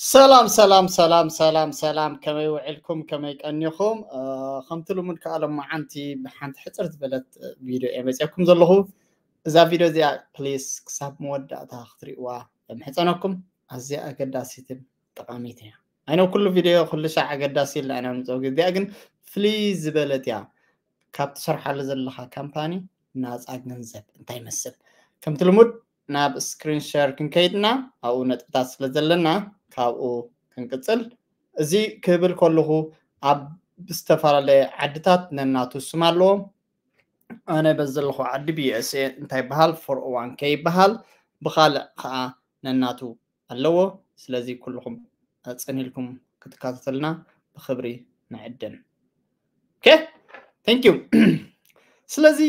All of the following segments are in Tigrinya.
ሰላም ሰላም ሰላም ሰላም ሰላም፣ ከመይ ውዕልኩም? ከመይ ቀኒኹም? እ፣ ከምቲ ልሙድ ከኣ ሎማዓንቲ ብሓንቲ ሕፅር ዝበለት ቪድዮ እየ መፅየኩም ዘለኹ። እዛ ቪድዮ እዚኣ ፕሊስ ክሳብ መወዳእታ ክትሪእዋ እምሕፀነኩም። ኣዝያ ኣገዳሲትን ጠቓሚትን እያ። ኣይነው ኩሉ ቪድዮ ኩሉ ሻዕ ኣገዳሲ ኢልና ኢና ንምፅኦ፣ ግዲኣ ግን ፍልይ ዝበለት እያ። ካብ ትሰርሓሉ ዘለኻ ካምፓኒ ናፃ ገንዘብ እንታይ ይመስል? ከምቲ ልሙድ ናብ ስክሪን ሸር ክንከይድና ኣብኡ ነጥብታት ስለ ዘለና ካብኡ ክንቅፅል። እዚ ክብል ከለኹ ኣብ ዝተፈላለየ ዓድታት ነናቱ ስም ኣለዎም። ኣነ በዚ ዘለኹ ዓዲ ቢ ዩ ኤስ ኤ እንታይ ይበሃል? ፎር ኦ ዋን ኬ ይበሃል። ብኻልእ ከዓ ነናቱ ኣለዎ። ስለዚ ኩልኹም ኣፀኒልኩም ክትከታተልና ብክብሪ ንዕድም። ኦኬ፣ ቴንክ ዩ። ስለዚ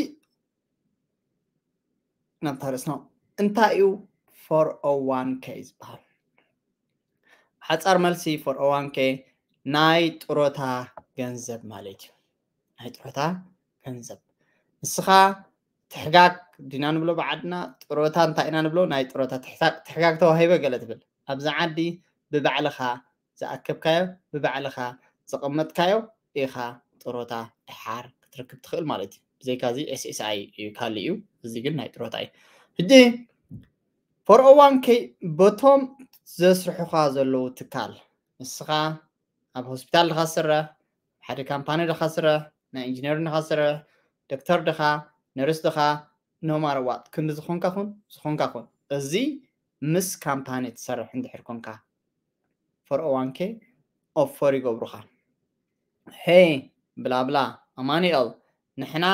ናብታ ርእስና፣ እንታይ እዩ ፎር ኦ ዋን ኬ ዝበሃል? ሓፃር መልሲ፣ ፎር ኦ ዋን ኬ ናይ ጥሮታ ገንዘብ ማለት እዩ። ናይ ጥሮታ ገንዘብ። ንስኻ ትሕጋግ ዲና ንብሎ ብዓድና፣ ጥሮታ እንታይ ኢና ንብሎ? ናይ ጥሮታ ትሕታ-፣ ትሕጋግ ተዋሂበ ገለ ትብል። ኣብዚ ዓዲ ብባዕልኻ ዝኣከብካዮ፣ ብባዕልኻ ዘቐመጥካዮ ኢኻ ጥሮታ ድሓር ክትረክብ ትኽእል ማለት እዩ። ብዘይካዚ ኤስ ኤስ ኣይ እዩ፣ ካልእ እዩ። እዚ ግን ናይ ጥሮታ እዩ። ሕጂ ፎር ኦ ዋን ኬ በቶም ዘስርሑኻ ዘለዉ ትካል፣ ንስኻ ኣብ ሆስፒታል ድኻ ትሰርሕ፣ ሓደ ካምፓኒ ድኻ ትሰርሕ፣ ናይ ኢንጂነር ድኻ ትሰርሕ፣ ዶክተር ድኻ፣ ነርስ ድኻ፣ ኖ ማተር ዋት፣ ክንዲ ዝኾንካ ኩን፣ ዝኾንካ ኩን፣ እዚ ምስ ካምፓኒ ትሰርሕ እንድሕር ኮንካ፣ ፎር ኦ ዋን ኬ ኦፈር ይገብሩኻ። ሄይ ብላብላ ኣማኑኤል፣ ንሕና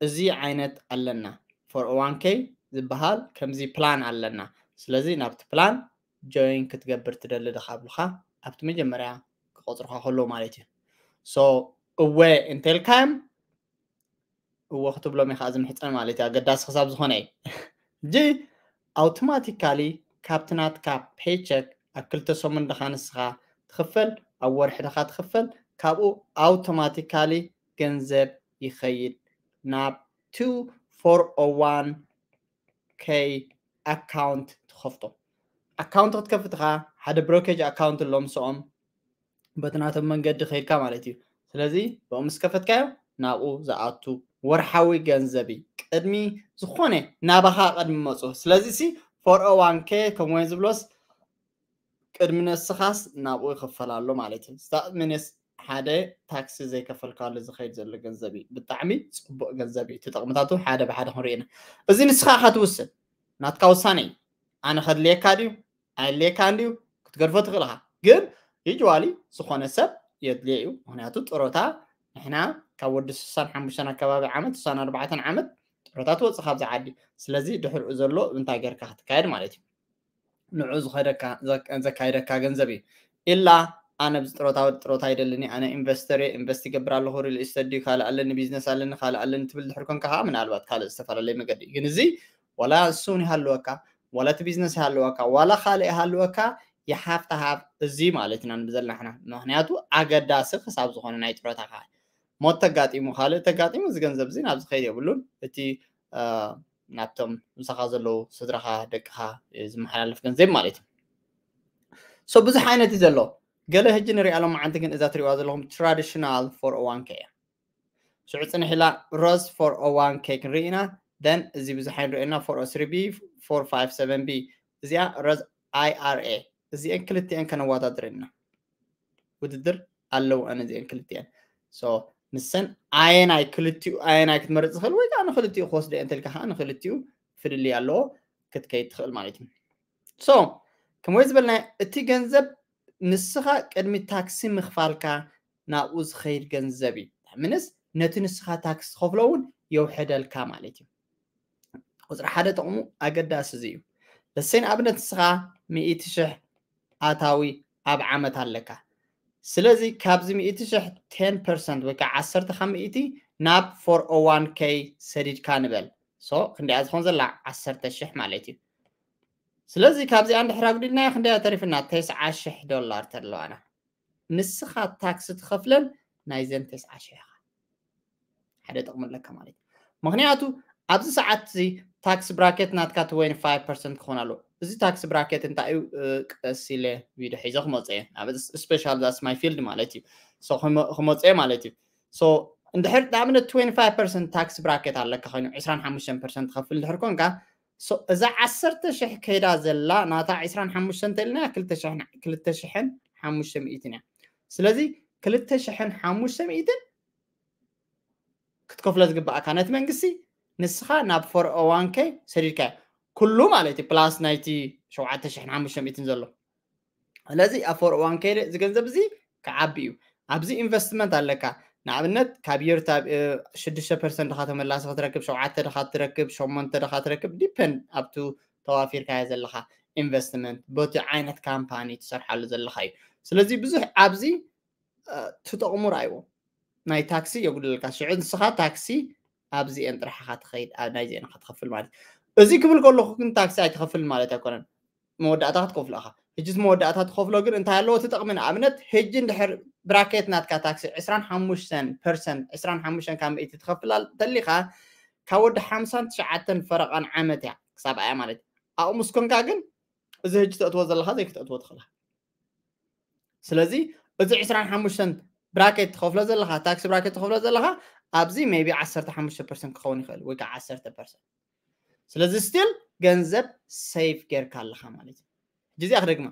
እዚ ዓይነት ኣለና፣ ፎር ኦ ዋን ኬ ዝበሃል ከምዚ ፕላን ኣለና። ስለዚ ናብቲ ፕላን ጆይን ክትገብር ትደሊ ድኻ ብሉኻ፣ ኣብቲ መጀመርያ ክቆፅሩኻ ከለዉ ማለት እዩ። ሶ እወ እንተልካዮም፣ እወ ክትብሎም ኢኻ፣ እዚ ምሕፀን ማለት እዩ፣ ኣገዳሲ ክሳብ ዝኾነ እዩ። ሕጂ ኣውቶማቲካሊ ካብቲ ናትካ ፔቸክ ኣብ ክልተ ሰሙን ድኻ ንስኻ ትኽፈል፣ ኣብ ወርሒ ድኻ ትኽፈል፣ ካብኡ ኣውቶማቲካሊ ገንዘብ ይኸይድ ናብ ቱ ፎር ኦ ዋን ኬ ኣካውንት ትኸፍቶ። ኣካውንት ክትከፍት ኸዓ ሓደ ብሮኬጅ ኣካውንት ኣሎ ምስኦም፣ በቲ ናቶም መንገዲ ከይድካ ማለት እዩ። ስለዚ ብኦም ምስ ከፈትካዮ ናብኡ ዝኣቱ ወርሓዊ ገንዘብ እዩ። ቅድሚ ዝኾነ ናባኻ ቅድሚ መፁ። ስለዚ ሲ ፎር ኦ ዋን ኬ ከምኡ ዝብሎስ ቅድሚ ነስኻስ ናብኡ ይኽፈል ኣሎ ማለት እዩ። ስታትመንስ ሓደ ታክሲ ዘይከፈልካሉ ዝኸይድ ዘሎ ገንዘብ እዩ። ብጣዕሚ ፅቡቅ ገንዘብ እዩ። እቲ ጥቕምታቱ ሓደ ብሓደ ክንሪኦ ኢና። እዚ ንስኻ ኢኻ ትውስን፣ ናትካ ውሳነ እዩ። ኣነ ከድልየካ ድዩ ኣየድልየካ እንድዩ ክትገድፎ ትኽእል ኢኻ። ግን ዩጅዋሊ ዝኾነ ሰብ የድልዮ እዩ። ምኽንያቱ ጥሮታ ንሕና ካብ ወዲ ስሳን ሓሙሽተን ኣከባቢ ዓመት፣ ስሳን ኣርባዕተን ዓመት ጥሮታ ትወፅእ ካብዚ ዓዲ። ስለዚ ድሕሪኡ ዘሎ እንታይ ጌርካ ክትካየድ ማለት እዩ። ንዑ ዝኸደካ፣ ዘ-፣ ዘካይደካ ገንዘብ እዩ። ኢላ ኣነ ብዚ ጥሮታ ወዲ ጥሮታ ይደልኒ፣ ኣነ ኢንቨስተር እየ፣ ኢንቨስት ይገብር ኣለኹ፣ ሪል ኢስቴት ድዩ፣ ካልእ ኣለኒ፣ ቢዝነስ ኣለኒ፣ ካልእ ኣለኒ ትብል ድሕር ኮንካ ከዓ ምናልባት ካልእ ዝተፈላለየ መገዲ እዩ። ግን እዚ ዋላ እሱ እውን ይሃልወካ፣ ዋላ እቲ ቢዝነስ ይሃልወካ፣ ዋላ ካልእ ይሃልወካ፣ you have to have እዚ ማለት ኢና ንብል ዘለና ንሕና። ምኽንያቱ ኣገዳሲ ክሳብ ዝኾነ ናይ ጥሮታ ከዓ ሞት ተጋጢሙ፣ ካልእ ተጋጢሙ፣ እዚ ገንዘብ እዚ ናብዚ ከይድ የብሉን። እቲ፣ እ፣ ናብቶም ምሳኻ ዘለዉ ስድራኻ፣ ደቅኻ ዝመሓላለፍ ገንዘብ ማለት እዩ። ሶ ብዙሕ ዓይነት እዩ ዘሎ። ገለ ሕጂ ንሪኣ ሎማዓንቲ ግን እዛ ትሪእዋ ዘለኹም ትራዲሽናል ፎር ኦ ዋን ኬ እያ። ሽዑ ፅንሕ ኢላ ሮዝ ፎር ኦ ዋን ኬ ክንርኢ ኢና። ደን እዚ ብዙሕ ኣይንሪኦ ኢና፣ ፎር ኦ ስሪ ቢ፣ ፎር ፋይቭ ሰቨን ቢ። እዚኣ ሮዝ ኣይ ኣር ኤ። እዚአን ክልቲአን ከነወዳድር ኢና። ውድድር ኣለውኣን እዚአን ክልቲአን። ሶ ንሰን ኣየናይ ክልቲኡ ኣየናይ ክትመርፅ ዝኽእል ወይ ከዓ ንክልቲኡ ክወስደ እየ እንተልካ ከዓ ንክልቲኡ ፍልልይ ኣለዎ ክትከይድ ትኽእል ማለት እዩ። ሶ ከምኡ ዝበልና እቲ ገንዘብ ንስኻ ቅድሚ ታክሲ ምኽፋልካ ናብኡ ዝኸይድ ገንዘብ እዩ። ምንስ ነቲ ንስኻ ታክሲ ትኸፍሎ እውን የውሕደልካ ማለት እዩ። ቁፅሪ ሓደ ጥቕሙ ኣገዳሲ እዚ እዩ። ለሰይ ንኣብነት ንስኻ ሚእቲ ሽሕ ኣታዊ ኣብ ዓመት ኣለካ። ስለዚ ካብዚ ሚእቲ ሽሕ ቴን ፐርሰንት ወይ ከዓ ዓሰርተ ካብ ሚእቲ ናብ ፎር ኦ ዋን ኬ ሰዲድካ ንበል። ሶ ክንዲኣ ዝኾን ዘላ ዓሰርተ ሽሕ ማለት እዩ። ስለዚ ካብዚኣ እንድሕር ኣጉዲልናዮ ክንደይ ተሪፍና? ተስዓ ሽሕ ዶላር ተለዋና። ንስኻ ታክሲ ትኸፍለን ናይዘን ተስዓ ሽሕ ኢኻ። ሓደ ጥቕሚ ኣለካ ማለት እዩ። ምኽንያቱ ኣብዚ ሰዓት እዚ tax bracket ናትካ twenty five percent ክኾን ኣለዎ። እዚ tax bracket እንታይ እዩ? ቀስ ኢለ ቪድዮ ሒዘ ክመፅእ እየ። ኣብ special that's my field ማለት እዩ። ክመፅእ ማለት እዩ። So እንድሕር ንኣብነት twenty five percent tax bracket ኣለካ ኮይኑ ዕስራን ሓሙሽተን percent ትኸፍል እንድሕር ኮንካ እዛ ዓሰርተ ሽሕ ከይዳ ዘላ ናታ ዕስራን ሓሙሽተን ተልና ክልተ ሽሕን ሓሙሽተ ሚእትን እያ። ስለዚ ክልተ ሽሕን ሓሙሽተ ሚእትን ክትከፍሎ ዝግባኣካ ነቲ መንግስቲ ንስኻ ናብ four oh one k ሰዲድካ ኩሉ ማለት እዩ plus ናይቲ ሸውዓተ ሽሕን ሓሙሽተ ሚእትን ዘሎ። ስለዚ ኣብ four oh one k እዚ ገንዘብ እዚ ክዓቢ እዩ። ኣብዚ investment ኣለካ። ንኣብነት ካብ year ሽዱሽተ percent ድኻ ተመላሲ ክትረክብ ሸውዓተ ድኻ ትረክብ ሸሞንተ ድኻ ትረክብ depend ኣብቱ ተዋፊርካዮ ዘለኻ investment በቲ ዓይነት ካምፓኒ ትሰርሓሉ ዘለኻ እዩ። ስለዚ ብዙሕ ኣብዚ ትጠቕሙ ርኣይዎ ናይ ታክሲ የጉድለልካ ሽዑ ንስኻ ታክሲ ኣብዚኤን ጥራሕ ኢኻ ትኸይድ ናይዚኤን ኢኻ ትኸፍል ማለት እዚ ክብል ከለኹ ግን ታክሲ ኣይትኸፍልን ማለት ኣይኮነን። መወዳእታ ክትከፍሎ ኢኻ። ሕጂ መወዳእታ ትኸፍሎ ግን እንታይ ኣለዎ ትጠቕሚ ንኣብነት ሕጂ እንድሕር bracket ናትካ ታክሲ ዕስራን ሓሙሽተን percent ዕስራን ሓሙሽተን ካብ ሚእቲ ትኸፍል ተሊኻ ካብ ወዲ ሓምሳን ትሽዓተን ፈረቓን ዓመት እያ ክሳብ ኣያ ማለት ኣብኡ ምስ ኮንካ ግን እዚ ሕጂ ተእትዎ ዘለኻ ዘይክተእትዎ ትኽእላ። ስለዚ እዚ ዕስራን ሓሙሽተን bracket ትኸፍሎ ዘለኻ tax bracket ትኸፍሎ ዘለኻ ኣብዚ maybe ዓሰርተ ሓሙሽተ percent ክኸውን ይኽእል ወይ ከዓ ዓሰርተ percent። ስለዚ still ገንዘብ save ጌርካ ኣለኻ ማለት እዩ። ሕጂ እዚኣ ክደግማ፣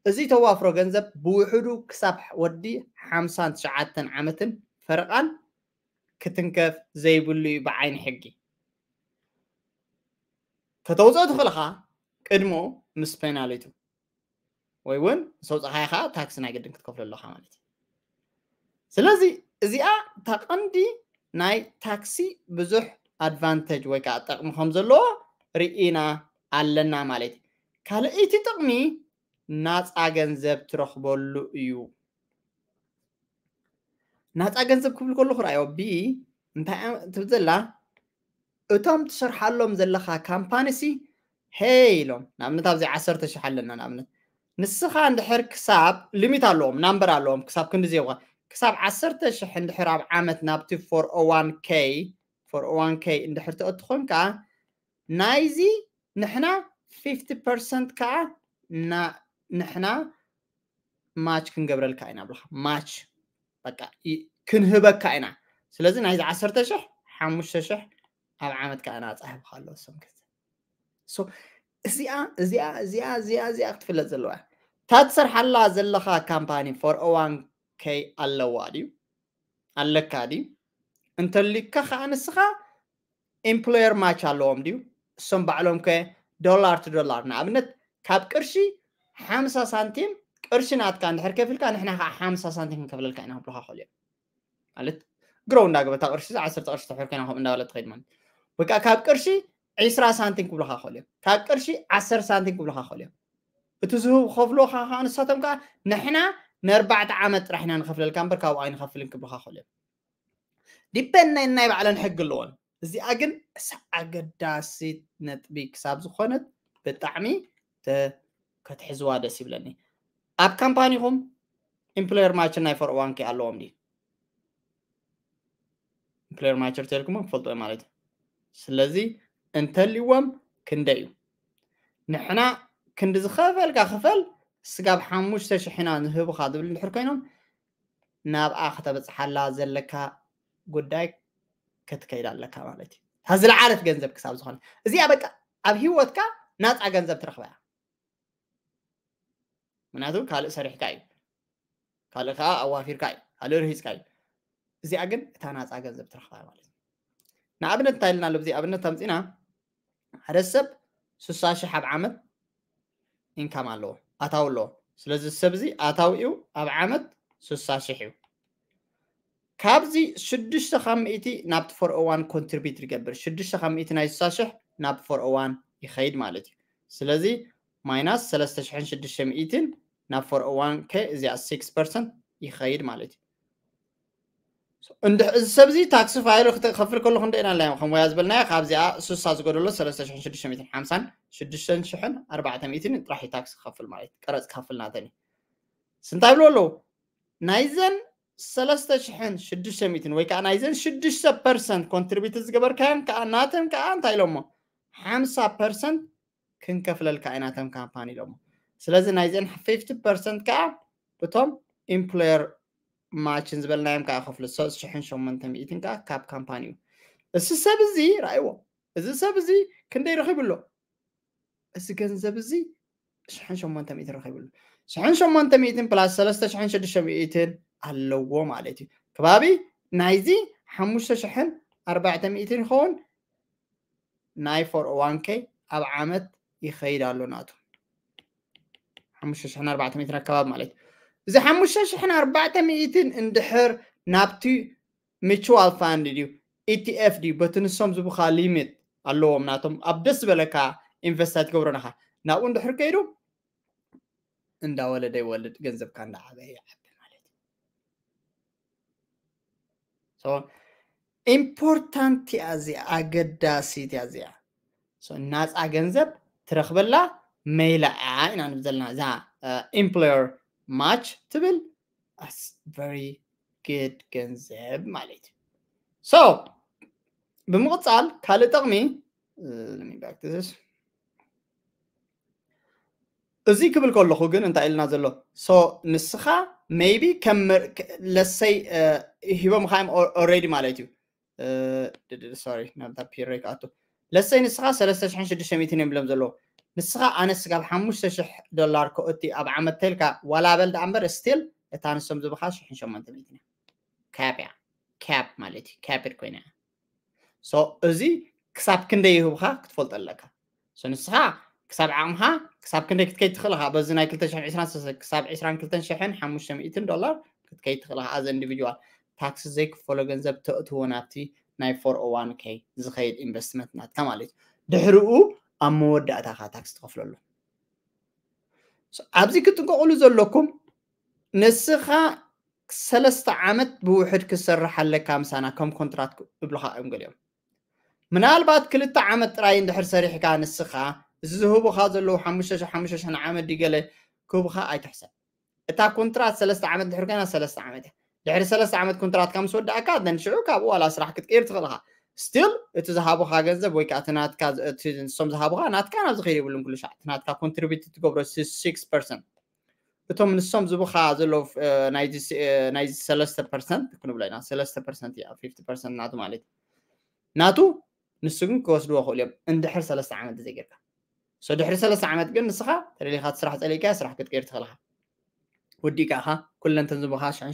እዚ ተዋፍሮ ገንዘብ ብውሕዱ ክሳብ ወዲ ሓምሳን ትሽዓተን ዓመትን ፈረቓን ክትንከፍ ዘይብሉ እዩ ብዓይኒ ሕጊ። ከተውፅኦ ትኽእል ኢኻ ቅድሞ ምስ ፔናሊቱ ወይ እውን ምስ ኣውፃእኻዮ ከዓ ታክሲ ናይ ግድን ክትከፍሎ ኣለኻ ማለት እዩ። ስለዚ እዚኣ እታ ቀንዲ ናይ ታክሲ ብዙሕ advantage ወይ ከዓ ጥቕሚ ከም ዘለዎ ርኢና ኣለና ማለት እዩ። ካልኣይቲ ጥቕሚ ናፃ ገንዘብ ትረኽበሉ እዩ። ናፃ ገንዘብ ክብል ከለኹ ርኣዮ ቢ እንታይ ትብል ዘላ እቶም ትሰርሓሎም ዘለኻ ካምፓኒሲ ሄይ ኢሎም ንኣብነት ኣብዚ ዓሰርተ ሽሕ ኣለና ንኣብነት ንስኻ እንድሕር ክሳብ limit ኣለዎም number ኣለዎም ክሳብ ክንዲ ዜውካ ክሳብ ዓሰርተ ሽሕ እንድሕር ኣብ ዓመት ናብቲ four oh one k four oh one k እንድሕር ተእትኾን ከዓ ናይዚ ንሕና fifty percent ከዓ ንሕና match ክንገብረልካ ኢና ብለካ match በቃ ክንህበካ ኢና። ስለዚ ናይዚ ዓሰርተ ሽሕ ሓሙሽተ ሽሕ ኣብ ዓመት ከዓ ናፃ ህብካ ኣለዎ እሶም ገንዘብ እዚኣ እዚኣ እዚኣ እዚኣ እዚኣ ክትፍለጥ ዘለዋ እታ ትሰርሓላ ዘለኻ ካምፓኒ four oh one k ኣለዋ ድዩ ኣለካ ድዩ እንተሊካ ከዓ ንስኻ employer match ኣለዎም ድዩ እሶም ባዕሎም ከ dollar to dollar ንኣብነት ካብ ቅርሺ ሓምሳ ሳንቲም ቅርሺ ናትካ እንድሕር ከፊልካ ንሕና ከዓ ሓምሳ ሳንቲም ክንከፍለልካ ኢና ክብሉካ ክኽእሉ እዮም ማለት grow እንዳገበታ ቅርሺ ዓሰርተ ቅርሺ ተሕር ከና ከምኡ እንዳበለ ትኸይድ ማለት ወይ ከዓ ካብ ቅርሺ ዕስራ ሳንቲም ክብሉካ ክኽእሉ እዮም ካብ ቅርሺ ዓሰርተ ሳንቲም ክብሉካ ክኽእሉ እዮም እቲ ዝህቡ ክኸፍልካ ከዓ ንሳቶም ከዓ ንሕና ንኣርባዕተ ዓመት ጥራሕ ኢና ንኸፍለልካ እምበር ካብኡ ኣይንኸፍልን ክብሉካ ክኽእሉ እዮም depend ናይ ናይ ባዕለን ሕጊ ኣለዎን እዚኣ ግን ኣገዳሲት ነጥቢ ክሳብ ዝኾነት ብጣዕሚ ክትሕዝዋ ደስ ይብለኒ ኣብ ካምፓኒኹም employer match ናይ four oh one k ኣለዎም ድዩ employer match ተልኩም ክፈልጡ ማለት እዩ ስለዚ እንተልዎም ክንደይ እዩ ንሕና ክንዲ ዝኸፈልካ ክፈል ስጋብ ሓሙሽተ ሽሕ ኢና ንህብኻ ዝብል እንድሕር ኮይኖም ናብኣ ከተበፅሓላ ዘለካ ጉዳይ ክትከይድ ኣለካ ማለት እዩ። እታ ዝለዓለት ገንዘብ ክሳብ ዝኾነ እዚኣ በቃ ኣብ ህይወትካ ናፃ ገንዘብ ትረኽባ እያ። ምክንያቱ ካልእ ሰሪሕካ እዩ፣ ካልእ ከዓ ኣዋፊርካ እዩ፣ ካልእ ርሂፅካ እዩ። እዚኣ ግን እታ ናፃ ገንዘብ ትረኽባ ማለት እዩ። ንኣብነት እንታይ ኢልና ኣሎ? ኣብዚ ኣብነት ተምፂና ሓደ ሰብ ስሳ ሽሕ ኣብ ዓመት ኢንካም ኣለዎ፣ ኣታዊ ኣለዎ። ስለዚ ሰብ እዚ ኣታዊኡ ኣብ ዓመት ስሳ ሽሕ እዩ። ካብዚ ሽዱሽተ ካብ ሚእቲ ናብቲ ፎር ኦ ዋን ኮንትሪቢዩት ይገብር። ሽዱሽተ ካብ ሚእቲ ናይ ስሳ ሽሕ ናብ ፎር ኦ ዋን ይኸይድ ማለት እዩ። ስለዚ ማይናስ ሰለስተ ሽሕን ሽዱሽተ ሚእትን ናብ ፎር ኦ ዋን ከ እዚኣ ሲክስ ፐርሰንት ይኸይድ ማለት እዩ። እንድሕ እዚ ሰብ እዚ ታክሲ ፋይሉ ክኸፍል ከሎ ክንደይ ኢና ኢልና ከም ወያ ዝበልናዮ ካብዚኣ ስሳ ዝጎደሎ ሰለስተ ሽሕን ሽዱሽተ ሚእትን ሓምሳን ሽዱሽተ ሽሕን ኣርባዕተ ሚእትን ጥራሕ እዩ ታክሲ ክኸፍል ማለት እዩ። ቀረፅ ክኸፍል ናተን እዩ። ስንታይ ይብሉ ኣለዉ? ናይዘን ሰለስተ ሽሕን ሽዱሽተ ሚእትን ወይ ከዓ ናይዘን ሽዱሽተ ፐርሰንት ኮንትሪቢዩት ዝገበርካዮም ከዓ ናተን ከዓ እንታይ ኢሎሞ ሓምሳ ፐርሰንት ክንከፍለልካ ኢና ከም ካምፓኒ ኢሎሞ። ስለዚ ናይዘን ፊፍቲ ፐርሰንት ከዓ እቶም ኢምፕሎየር ማችን ዝበልናዮም ከዓ ከፍሉ ሶስት ሽሕን ሸሞንተ ሚእትን ከዓ ካብ ካምፓኒ እዩ። እዚ ሰብ እዚ ራእይዎ፣ እዚ ሰብ እዚ ክንደይ ረኺቡ ኣሎ? እዚ ገንዘብ እዚ ሽሕን ሸሞንተ ሚእትን ረኺቡ ኣሎ። ሽሕን ሸሞንተ ሚእትን ፕላስ ሰለስተ ሽሕን ሽዱሽተ ሚእትን ኣለዎ ማለት እዩ። ከባቢ ናይዚ ሓሙሽተ ሽሕን ኣርባዕተ ሚእትን ይኸውን ናይ ፎር ኦ ዋን ኬ ኣብ ዓመት ይኸይድ ኣሎ ናቱ ሓሙሽተ ሽሕን ኣርባዕተ ሚእትን ኣካባቢ ማለት እዩ። እዚ ሓሙሽተ ሽሕን ኣርባዕተ ሚእትን እንድሕር ናብቲ ሚቹዋል ፋንድ ድዩ ኢቲኤፍ ድዩ በቲ ንሶም ዝቡኻ ሊሚት ኣለዎም ናቶም ኣብ ደስ ዝበለካ ኢንቨስት ትገብሮ ናኻ ናብኡ እንድሕር ከይዱ እንዳወለደ ይወልድ ገንዘብካ እንዳዓበየ ይዓቢ ማለት እዩ። ኢምፖርታንት እያ እዚኣ፣ ኣገዳሲት እያ እዚኣ። ናፃ ገንዘብ ትረኽበላ መይላ እያ ኢና ንብል ዘለና። እዛ ኢምፕሎየር ማች ትብል very good ገንዘብ ማለት እዩ። So ብምቕፃል ካልእ ጥቕሚ እዚ ክብል ከለኹ ግን እንታይ ኢልና ዘሎ so ንስኻ maybe ከም ለሰይ ሂቦም ኻዮም already ማለት እዩ። ሶሪ ናብታ ፒሬ ክኣቱ ለሰይ ንስኻ ሰለስተ ሽሕን ሽዱሽተ ሚእትን እዮም ብሎም ዘለዎ ንስኻ ኣነ ስጋብ ሓሙሽተ ሽሕ ዶላር ከእቲ ኣብ ዓመት ተልካ ዋላ በል ደኣ እምበር ስቲል እታ ንሶም ዝብኻ ሽሕን ሸሞንተ ሚእትን እያ። ካፕ እያ። ካፕ ማለት እዩ። ካፕድ ኮይና እያ። So እዚ ክሳብ ክንደይ ይህብኻ ክትፈልጦ ኣለካ። So ንስኻ ክሳብ ዓቕምኻ ክሳብ ክንደይ ክትከይድ ትኽእል ኢኻ። በዚ ናይ ክልተ ሽሕን ዕስራን ክሳብ ዕስራን ክልተን ሽሕን ሓሙሽተ ሚእትን ዶላር ክትከይድ ትኽእል ኢኻ። As individual ታክሲ ዘይክፈሎ ገንዘብ ተእትዎ ናብቲ ናይ ፎር ኦ ዋን ኬ ዝኸይድ ኢንቨስትመንት ናትካ ማለት እዩ። ድሕሪኡ ኣብ መወዳእታ ኢኻ ታክሲ ትኸፍለሉ። ኣብዚ ክትጥንቀቕሉ ዘለኩም ንስኻ ሰለስተ ዓመት ብውሕድ ክትሰርሕ ኣለካ ምሳና ከም ኮንትራት እብሉኻ እዮም ገሊኦም። ምናልባት ክልተ ዓመት ጥራይ እንድሕር ሰሪሕካ ንስኻ እዚ ዝህቡኻ ዘለዉ ሓሙሽተ ሽሕ ሓሙሽተ ሽሕ ንዓመት ድዩ ገለ ክህቡኻ ኣይትሕሰብ። እታ ኮንትራት ሰለስተ ዓመት እንድሕር ኮይና ሰለስተ ዓመት እያ። ድሕሪ ሰለስተ ዓመት ኮንትራትካ ምስ ወዳእካ then ሽዑ ካብኡ ዋላ ስራሕ ክትቅይር ትኽእል ኢኻ። ስቲል እቲ ዝሃቡኻ ገንዘብ ወይ ከዓ እቲ ናትካ እቲ ንሶም ዝሃቡኻ ናትካ ናብ ዝኸይድ የብሉን ኩሉ ሻዕ እቲ ናትካ ኮንትሪቢዩት ትገብሮ ሲክስ ፐርሰንት እቶም ንሶም ዝብኻ ዘለዉ ናይዚ ሰለስተ ፐርሰንት ክንብሎ ኢና ሰለስተ ፐርሰንት እያ ፊፍቲ ፐርሰንት ናቱ ማለት እዩ ናቱ ንሱ ግን ክወስድዎ ክእሉ እዮም እንድሕር ሰለስተ ዓመት ዘይጌርካ ድሕሪ ሰለስተ ዓመት ግን ንስኻ ተደሊኻ ስራሕ ፀሊእካ ስራሕ ክትቀይር ትኽእልኻ ወዲእካ ኢኻ ኩለንተን ዝብኻ ሽሕን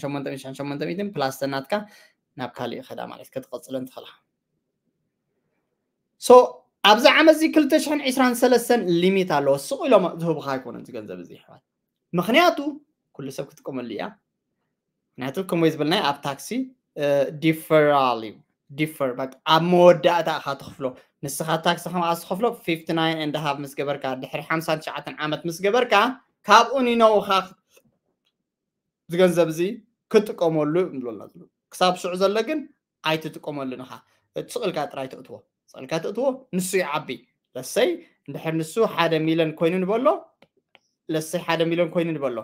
ሸሞንተ ሚእትን ፕላስ ናትካ ናብ ካሊእ ኸዳ ማለት ክትቐፅለን ትኽእልኻ so ኣብዚ ዓመት እዚ ክልተ ሽሕን ዕስራን ሰለስተን ሊሚት ኣለዎ ስቕ ኢሎም ዝህቡኻ ኣይኮነን እዚ ገንዘብ እዚ ይሕዋት ምኽንያቱ ኩሉ ሰብ ክጥቀመሉ እያ ምክንያቱ ከምኡ ዝበልናይ ኣብ ታክሲ ዲፈራል እዩ ዲፈር ኣብ መወዳእታ ኢኻ ትኽፍሎ ንስኻ ታክሲ ከማኣ ዝኸፍሎ ፊፍቲ ናይን ኤንድ ሃፍ ምስ ገበርካ ድሕሪ ሓምሳን ትሽዓተን ዓመት ምስ ገበርካ ካብኡ ኒነውኻ ዝገንዘብ እዚ ክጥቀመሉ ንብለና ክሳብ ሽዑ ዘሎ ግን ኣይትጥቀመሉን ኢኻ ስቕልካ ጥራይ ትእትዎ ስቕልካ ትእትዎ ንሱ ይዓቢ ለሰይ እንድሕር ንሱ ሓደ ሚሊዮን ኮይኑ ንበሎ ለሰይ ሓደ ሚሊዮን ኮይኑ ንበሎ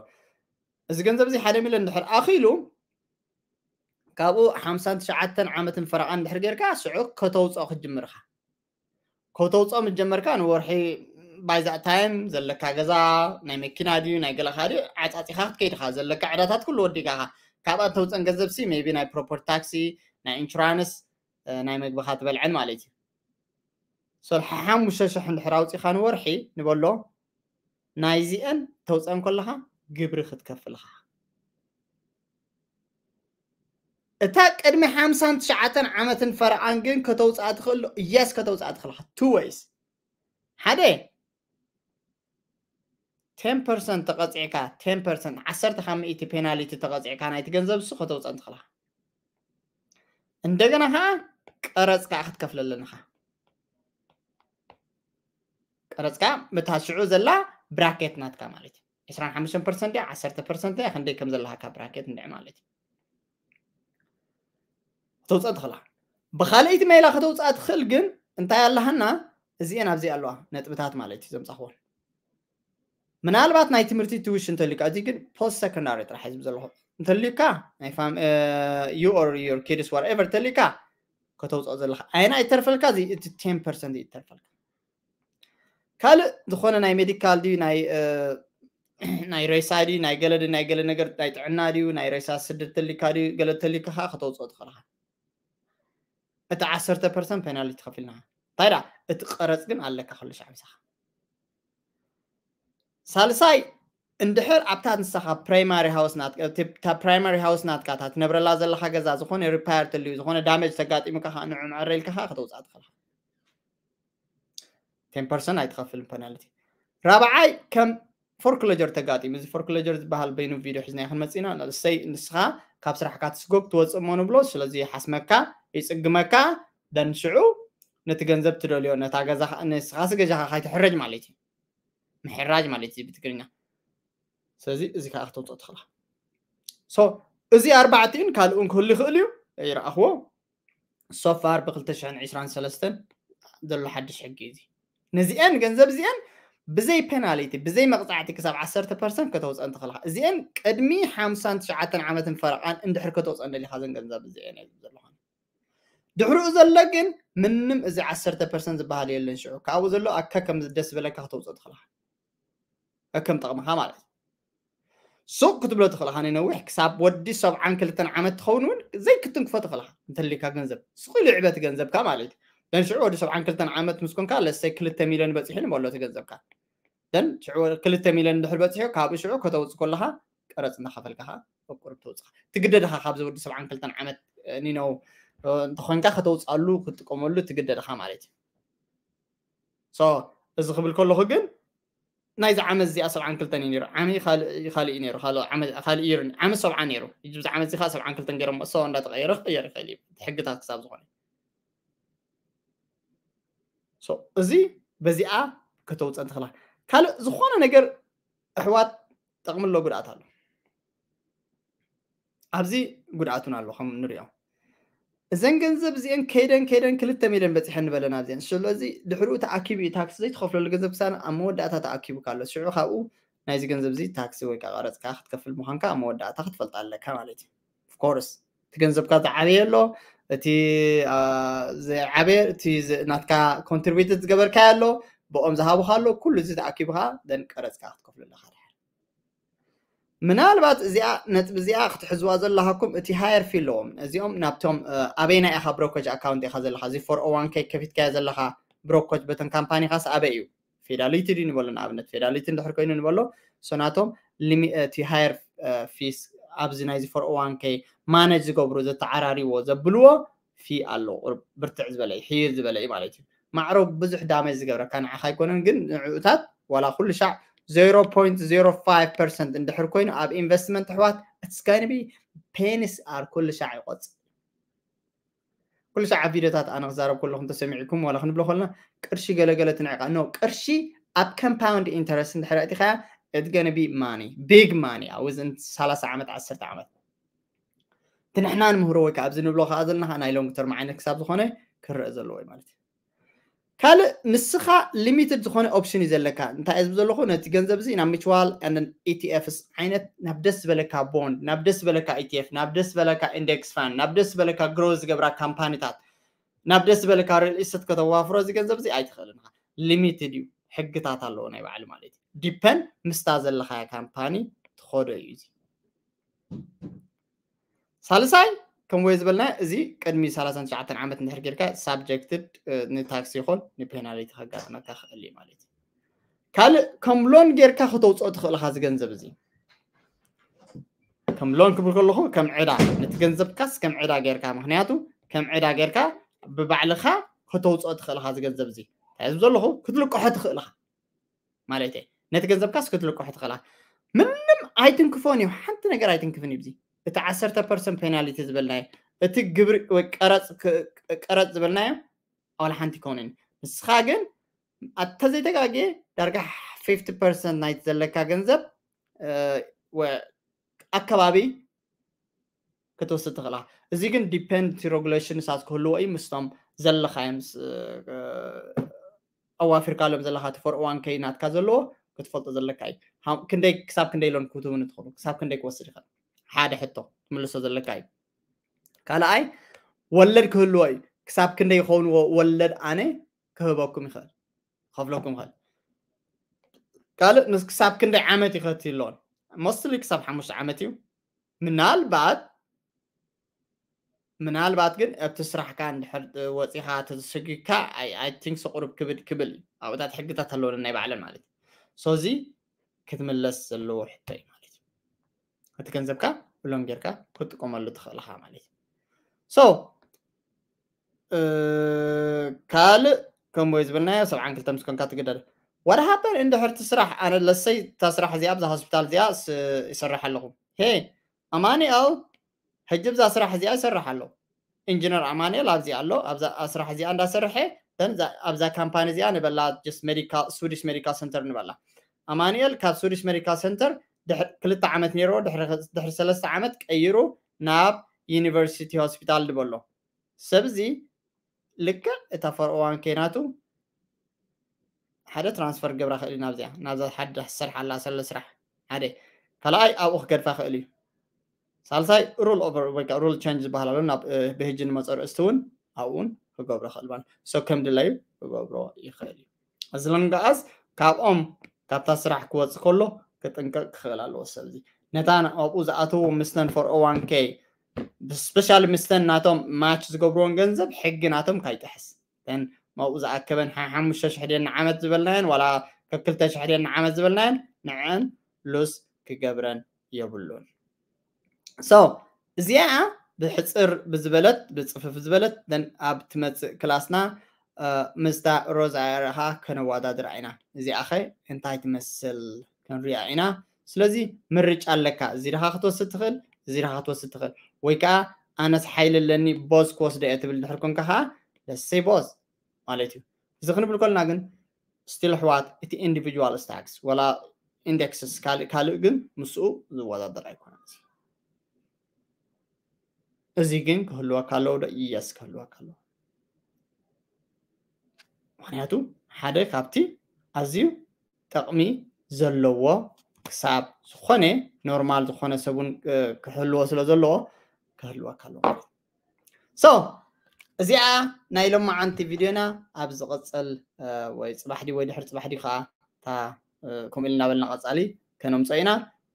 እዚ ገንዘብ እዚ ሓደ ሚሊዮን እንድሕር ኣኺሉ ካብኡ ሓምሳን ትሽዓተን ዓመትን ፈረቓ እንድሕር ጌርካ ስዑ ከተውፅኦ ክትጅምር ኢኻ ከተውፅኦ ምስ ጀመርካ ንወርሒ ባይዛ ታይም ዘለካ ገዛ ናይ መኪና ድዩ ናይ ገለኻ ድዩ ዓፃፂኻ ክትከይድ ኢኻ ዘለካ ዕዳታት ኩሉ ወዲእካ ኢኻ ካብኣ ተውፀን ገንዘብ ሲ maybe ናይ ፕሮፐርቲ ታክሲ ናይ ኢንሹራንስ ናይ መግብኻ ትበልዐን ማለት እዩ ሰልሓ ሓሙሽተ ሽሕ እንድሕር ኣውፂኻ ንወርሒ ንበሎ ናይዚአን ተውፀን ከለኻ ግብሪ ክትከፍል ኢኻ እታ ቅድሚ ሓምሳን ትሽዓተን ዓመትን ፈረቓን ግን ከተውፅኣ ትኽእል ዶ yes ከተውፅኣ ትኽእል ኢኻ two ways ሓደ ten percent ተቐፂዕካ ten percent ዓሰርተ ካብ ሚእቲ ፔናሊቲ ተቐፂዕካ ናይቲ ገንዘብ እሱ ከተውፀን ትኽእል ኢኻ እንደገና ከዓ ቀረፅ ከዓ ክትከፍለለን ኢኻ ቀረፅካ ምታ ሽዑ ዘላ ብራኬት ናትካ ማለት እዩ ዕስራን ሓሙሽተን ፐርሰንት ድያ ዓሰርተ ፐርሰንት ድያ ክንደይ ከም ዘለካ ብራኬት እንድዒ ማለት እዩ ከተውፅእ ትኽእላ ብካልኣይቲ ሜላ ከተውፅኣ ትኽእል ግን እንታይ ኣለሃና እዚአን ኣብዚ ኣለዋ ነጥብታት ማለት እዩ ዘምፃኽወን ምናልባት ናይ ትምህርቲ ትውሽ እንተሊካ እዚ ግን ፖስት ሰኮንዳሪ ጥራሕ ዝብ ዘለኹ እንተልዩካ ናይ ፋም you or your kids whatever እንተልዩካ ከተውፅኦ ዘለካ ኣይና ይተርፈልካ እዚ እቲ ten percent ይተርፈልካ። ካልእ ዝኾነ ናይ ሜዲካል ድዩ ናይ ናይ ሬሳ ድዩ ናይ ገለ ድዩ ናይ ገለ ነገር ናይ ጥዕና ድዩ ናይ ሬሳ ስድር ተልካ ድዩ ገለ ተልካ ከዓ ከተውፅኦ ትኽእልካ። እቲ ዓሰርተ ፐርሰንት ፔናልቲ ከፊልና እንታይ ዳ እቲ ቀረፅ ግን ኣለካ ኩሉ ሻዕ ምሳኻ። ሳልሳይ እንድሕር ኣብታ ንስኻ ፕራይማሪ ሃውስ ናትካ እታ ፕራይማሪ ሃውስ ናትካ እታ ትነብረላ ዘለኻ ገዛ ዝኾነ ሪፓየር ተልዩ ዝኾነ ዳሜጅ ተጋጢሙካ ከዓ ንዑ መዐረ ኢልካ ከዓ ከተውፅኣ ትኽእልካ። ten percent ኣይትኸፍልን ፐናልቲ። ራብዓይ ከም ፎርክሎጀር ተጋጢሙ እዚ ፎርክሎጀር ዝበሃል በይኑ ቪድዮ ሒዝና ክንመፅእ ኢና። ንሰይ ንስኻ ካብ ስራሕካ ትስጎግ ትወፅእ እሞ ንብሎ። ስለዚ ይሓስመካ ይፅግመካ ደን ሽዑ ነቲ ገንዘብ ትደልዮ ነታ ገዛ ንስኻሲ ገዛኻ ካይትሕረጅ ማለት እዩ። ምሕራጅ ማለት እዩ ብትግርኛ። ስለዚ እዚ ከዓ ክተውፅኦ ትኽእልካ። ሶ እዚ ኣርባዕቲኡን ካልእውን ክህሉ ይኽእል እዩ። ይረኣኽዎ ሶፋር ብ ክልተ ሽሕን ዕስራን ሰለስተን ዘሎ ሓድሽ ሕጊ እዩ እዚ። ነዚአን ገንዘብ እዚአን ብዘይ ፔናሊቲ ብዘይ መቕፃዕቲ ክሳብ ዓሰርተ ፐርሰንት ከተውፅአን ትኽእልካ። እዚአን ቅድሚ ሓምሳን ትሽዓተን ዓመትን ፈረቓን እንድሕር ከተውፅአን ደሊኻ ዘን ገንዘብ እዚአን እየ ዝብል ዘለኹ። ድሕሪኡ ዘሎ ግን ምንም እዚ ዓሰርተ ፐርሰንት ዝበሃል የለን። ሽዑ ካብኡ ዘሎ ኣከ ከም ደስ ዝበለካ ከተውፅኦ ትኽእልካ ከም ጠቕምኻ ማለት እዩ። ሱቕ ክትብሎ ትኽእል ኻ ነዊሕ ክሳብ ወዲ ሰብዓን ክልተን ዓመት ትኸውን እውን ዘይክትንክፎ ትኽእል ኻ እንተሊካ ገንዘብ ስቕ ኢሉ ይዕበቲ ገንዘብካ ማለት እዩ። ደን ሽዑ ወዲ ሰብዓን ክልተን ዓመት ምስ ኮንካ ለሰይ ክልተ ሚልዮን በፂሑ ንበሎ እቲ ገንዘብካ። ደን ሽዑ ክልተ ሚልዮን እንድሕር በፂሑ ካብኡ ሽዑ ከተውፅእ ከለኻ ቀረፅ እናኸፈልካ ኻ በቁርብ ተውፅኻ ትግደድ ኻ። ካብዚ ወዲ ሰብዓን ክልተን ዓመት ኒነው እንተኾንካ ከተውፅኣሉ ክትጥቀመሉ ትግደድ ኻ ማለት እዩ። ሶ እዚ ክብል ከለኹ ግን ናይዚ ዓመት እዚኣ ሰብዓን ክልተን እዩ ነይሩ። ዓሚ ካልእ እዩ ነይሩ። ካልእ ዓሚ ሰብዓ ነይሩ። እዚ ዓመት እዚ ከዓ ሰብዓን ክልተን ገይሮም እሶ እንዳተቐየረ ክቕየር ይኽእል እዩ ሕግታት ክሳብ ዝኾነ። እዚ በዚኣ ከተውፀን ትኽላ። ካልእ ዝኾነ ነገር ኣሕዋት ጠቕሚ ኣሎ ጉድኣት ኣሎ። ኣብዚ ጉድኣቱን ኣሎ ከም ንሪኦ እዘን ገንዘብ እዚአን ከይደን ከይደን ክልተ ሚልዮን በፂሐን ንበለን ኣብዚአን። ስለዚ ድሕሪኡ ተኣኪቡ እዩ ታክሲ ዘይትኸፍለሉ ገንዘብ ክሳን ኣብ መወዳእታ ተኣኪቡ ካሎ ሽዑ ካብኡ ናይዚ ገንዘብ እዚ ታክሲ ወይ ከዓ ቀረፅካ ክትከፍል ምዃንካ ኣብ መወዳእታ ክትፈልጥ ኣለካ ማለት እዩ። ኦፍኮርስ እቲ ገንዘብካ ዝዓበየ ኣሎ፣ እቲ ዘይዓበየ እቲ ናትካ ኮንትሪቢዩት ዝገበርካዮ ኣሎ፣ ብኦም ዝሃቡካ ኣሎ፣ ኩሉ እዚ ተኣኪቡ ከዓ ደን ቀረፅካ ክትከፍሉ ኣለካ ድሓር። ምናልባት እዚኣ ነጥቢ እዚኣ ክትሕዝዋ ዘለሃኩም እቲ ሃየር ፊ ኣለዎም። እዚኦም ናብቶም ኣበይና ኢኻ ብሮኮጅ ኣካውንት ኢኻ ዘለካ እዚ ፎር ኦ ዋን ከይ ከፊትካዮ ዘለካ ብሮኮጅ በተን ካምፓኒኻስ ኣበይ እዩ? ፌዳሊቲ ድዩ ንበሎ ንኣብነት ፌዳሊቲ እንድሕር ኮይኑ ንበሎ ሶናቶም እቲ ሃየር ፊስ ኣብዚ ናይዚ ፎር ኦ ዋን ከይ ማነጅ ዝገብሩ ዘተዓራሪዎ ዘብልዎ ፊ ኣሎ። ብርትዕ ዝበለ እዩ፣ ሕይል ዝበለ እዩ ማለት እዩ። ማዕሮ ብዙሕ ዳሜጅ ዝገብረካ ንዓኻ ኣይኮነን፣ ግን ንዕኡታት ዋላ ኩሉ ሻዕ ዜሮ ፖይንት ዜሮ ፋይቭ ፐርሰንት እንድሕር ኮይኑ ኣብ ኢንቨስትመንት ኣሕዋት it's gonna be pains are ኩሉ ሻዕ ይቆፅእ። ኩሉ ሻዕ ኣብ ቪድዮታት ኣነ ክዛረብ ከለኹም ተሰሚዕኩም ዋላ ክንብሎ ከለና ቅርሺ ገለገለ ትንዕቃ ኖ ቅርሺ ኣብ ኮምፓውንድ ኢንተረስት እንድሕር ኣእቲኻያ it's gonna be money big money ኣብ ዝን ሰላሳ ዓመት ዓሰርተ ዓመት እቲ ንሕና ንምህሮ ወይ ከዓ ኣብዚ ንብሎ ከዓ ዘለና ናይ ሎንግ ተርም ዓይነት ክሳብ ዝኾነ ክረአ ዘለዎ እዩ ማለት እዩ። ካልእ ንስኻ ሊሚትድ ዝኾነ ኦፕሽን እዩ ዘለካ። እንታይ እየ ዝብል ዘለኹ ነቲ ገንዘብ እዚ ናብ ሚቹዋል ኤንድ ኢቲኤፍስ ዓይነት ናብ ደስ ዝበለካ ቦንድ ናብ ደስ ዝበለካ ኢቲኤፍ ናብ ደስ ዝበለካ ኢንዴክስ ፋንድ ናብ ደስ ዝበለካ ግሮ ዝገብራ ካምፓኒታት ናብ ደስ ዝበለካ ሪል ኢስቴት ከተዋፍሮ እዚ ገንዘብ እዚ ኣይትኽእልን ኢኻ። ሊሚትድ እዩ፣ ሕግታት ኣለዎ ናይ ባዕሉ ማለት እዩ። ዲፐንድ ምስታ ዘለኻያ ካምፓኒ ትኸዶ እዩ እዚ። ሳልሳይ ከም ወይ ዝበልና እዚ ቅድሚ ሰላሳን ትሽዓተን ዓመት እንድሕር ጌርካ ሳብጀክትድ ንታክስ ይኹን ንፔናሊቲ ከጋጥመካ ክእል እዩ ማለት እዩ። ካልእ ከም ሎን ጌርካ ከተውፅኦ ትኽእል ኢኻ እዚ ገንዘብ እዚ። ከም ሎን ክብል ከለኹ ከም ዕዳ ነቲ ገንዘብካስ ከም ዕዳ ጌርካ ምክንያቱ ከም ዕዳ ጌርካ ብባዕልኻ ከተውፅኦ ትኽእል ኢኻ እዚ ገንዘብ እዚ። እንታይ ዝብ ዘለኹ ክትልቅሖ ትኽእል ኢኻ ማለት እየ። ነቲ ገንዘብካስ ክትልቅሖ ትኽእል ኢኻ። ምንም ኣይትንክፎን እዩ፣ ሓንቲ ነገር ኣይትንክፍን እዩ። እዚ እቲ ዓሰርተ ፐርሰንት ፔናሊቲ ዝበልናዮ እቲ ግብሪ ወይ ቀረፅ ዝበልናዮ ዋላ ሓንቲ ይከውንን። ንስኻ ግን ኣተዘይተጋግየ ዳርጋ ፊፍቲ ፐርሰንት ናይቲ ዘለካ ገንዘብ ኣከባቢ ክትወስድ ትኽእላ። እዚ ግን ዲፐንድ ሬጉሌሽን ንሳት ክህልዎ እዩ ምስቶም ዘለኻዮም ኣዋፊርካሎም ዘለካ እቲ ፎር ኦ ዋን ከይ ናትካ ዘለዎ ክትፈልጦ ዘለካ እዩ። ክንደይ ክሳብ ክንደይ ሎን ክትውን ትኽእሉ ክሳብ ክንደይ ክወስድ ይኽእል። ሓደ ሕቶ ትምልሶ ዘለካ እዩ። ካልኣይ ወለድ ክህልዎ እዩ። ክሳብ ክንደይ ይኸውን ወለድ ኣነ ክህበኩም ይኽእል፣ ከፍለኩም ይኽእል። ካልእ ምስ ክሳብ ክንደይ ዓመት ይኸት ይለውን? Mostly ክሳብ ሓሙሽተ ዓመት እዩ። ምናልባት ምናልባት ግን ኣብቲ ስራሕካ እንድሕር ወፂኻ ተዘሰጊካ I think ቁሩብ ክብድ ክብል እዩ። ኣብታት ሕግታት ኣለወን ናይ ባዕለን ማለት እዩ። So እዚ ክትምለስ ዘለዎ ሕቶ እዩ ማለት እዩ። እቲ ገንዘብካ ብሎም ጌርካ ክትጥቀመሉ ትኽእል ኢኻ ማለት እዩ። So ካልእ ከም ወይ ዝበልናዮ ሰብዓን ክልተ ምስ ኮንካ ትግደድ። What happened እንድሕር እቲ ስራሕ ኣነ ለሰይ እታ ስራሕ እዚኣ ኣብዛ ሆስፒታል እዚኣ ይሰርሕ ኣለኹ። ሄ ኣማኒኤል ሕጂ ብዛ ስራሕ እዚኣ ይሰርሕ ኣሎ። ኢንጂነር ኣማኒኤል ኣብዚ ኣሎ ኣብዛ ስራሕ እዚኣ እንዳሰርሐ ኣብዛ ካምፓኒ እዚኣ ንበላ ስዊዲሽ ሜዲካል ሰንተር ንበላ። ኣማኒኤል ካብ ስዊዲሽ ሜዲካል ሰንተር ክልተ ዓመት ነይርዎ፣ ድሕሪ ሰለስተ ዓመት ቀይሩ ናብ ዩኒቨርሲቲ ሆስፒታል ድበሎ። ሰብ እዚ ልክዕ እታ ፎር ኦ ዋን ኬ ናቱ ሓደ ትራንስፈር ክገብራ ክእል እዩ ናብዚኣ ናብዛ ሓደ ዝሰርሓላ ዘሎ ስራሕ ሓደ ካልኣይ ኣብኡ ክገድፋ ክእል እዩ። ሳልሳይ ሩል ኦቨር ወይ ከዓ ሩል ቸንጅ ዝበሃል ኣሎ ናብ ብህጂ ንመፀ ርእስቲ እውን ኣብኡን ክገብሮ ክእል ማለት so ከም ድላዩ ክገብሮ ይኽእል እዩ። እዚ ለንጋኣስ ካብኦም ካብታ ስራሕ ክወፅ ከሎ ክጥንቀቅ ክኽእል ኣለዎ ሰብ እዚ ነታ ኣብኡ ዝኣተዉ ምስተን ፎር ኦ ዋን ኬ ስፔሻሊ ምስተን ናቶም ማች ዝገብርዎን ገንዘብ ሕጊ ናቶም ካይጥሕስ ተን ኣብኡ ዝኣከበን ሓሙሽተ ሽሕ ድየን ንዓመት ዝበልናየን ዋላ ከክልተ ሽሕ ድየን ንዓመት ዝበልናየን ንዐን ሉስ ክገብረን የብሉን። So እዚኣ ብሕፅር ብዝበለት ብፅፍፍ ዝበለት ኣብ ትመፅእ ክላስና ምስታ ሮዛ ኣረኻ ከነዋዳድራ ኢና። እዚኣ ኸ እንታይ ትመስል ክንሪኣ ኢና። ስለዚ ምርጫ ኣለካ። እዚ ድኻ ክትወስድ ትኽእል፣ እዚ ድኻ ክትወስድ ትኽእል። ወይ ከዓ ኣነስ ሓይሊ ኣለኒ ቦዝ ክወስዶ እየ ትብል ድሕር ኮንካ ከዓ ለሰይ ቦዝ ማለት እዩ። እዚ ክንብል ከልና ግን ስቲል ኣሕዋት እቲ ኢንዲቪጁዋል ስታክስ ወላ ኢንደክስስ ካልእ ካልእ ግን ምስኡ ዝወዳደር ኣይኮነን። እዚ ግን ክህልወካ ኣለዎ ዶ? የስ ክህልወካ ኣለዎ። ምክንያቱ ሓደ ካብቲ ኣዝዩ ጥቕሚ ዘለዎ ክሳብ ዝኾነ ኖርማል ዝኾነ ሰቡን ክህልዎ ስለ ዘለዎ ክህልወካ ኣለዎ ማለት እዩ። So እዚኣ ናይ ሎማዓንቲ ቪድዮና ኣብ ዝቕፅል ወይ ፅባሕ ድዩ ወይ ድሕሪ ፅባሕ ድዩ ከዓ እታ ከምኡ ኢልና በልና ቀፃሊ ከነምፅኦ ኢና።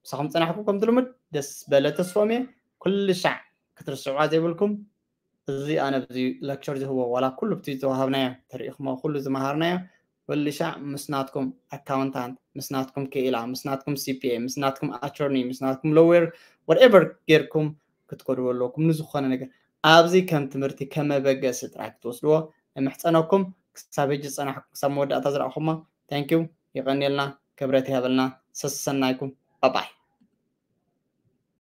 ምሳኹም ፀናሕኩ ከምቲ ልሙድ ደስ በለ ተስፎም እየ። ኩሉ ሻዕ ክትርስዕዋ ዘይብልኩም እዚ ኣነ ኣብዚ ሌክቸር ዝህቦ ዋላ ኩሉ ብቲ ዝተዋሃብናዮ ተሪኢኹሞ ኩሉ ዝመሃርናዮ ኩሉ ሻዕ ምስ ናትኩም ኣካውንታንት ምስ ናትኩም ክኢላ ምስ ናትኩም ሲ ፒ ኤ ምስ ናትኩም ኣቶርኒ ምስ ናትኩም ሎየር whatever ጌርኩም ክትከድዎ ኣለኩም ንዝኾነ ነገር ኣብዚ ከም ትምህርቲ ከመበገሲ ጥራይ ክትወስድዎ ንምሕፀነኩም። ክሳብ ሕጂ ዝፀናሕኩም ክሳብ መወዳእታ ዝረእኹሞ ታንኪዩ ይቐንየልና። ክብረት ይሃበልና። ሰሰናይኩም ባባይ።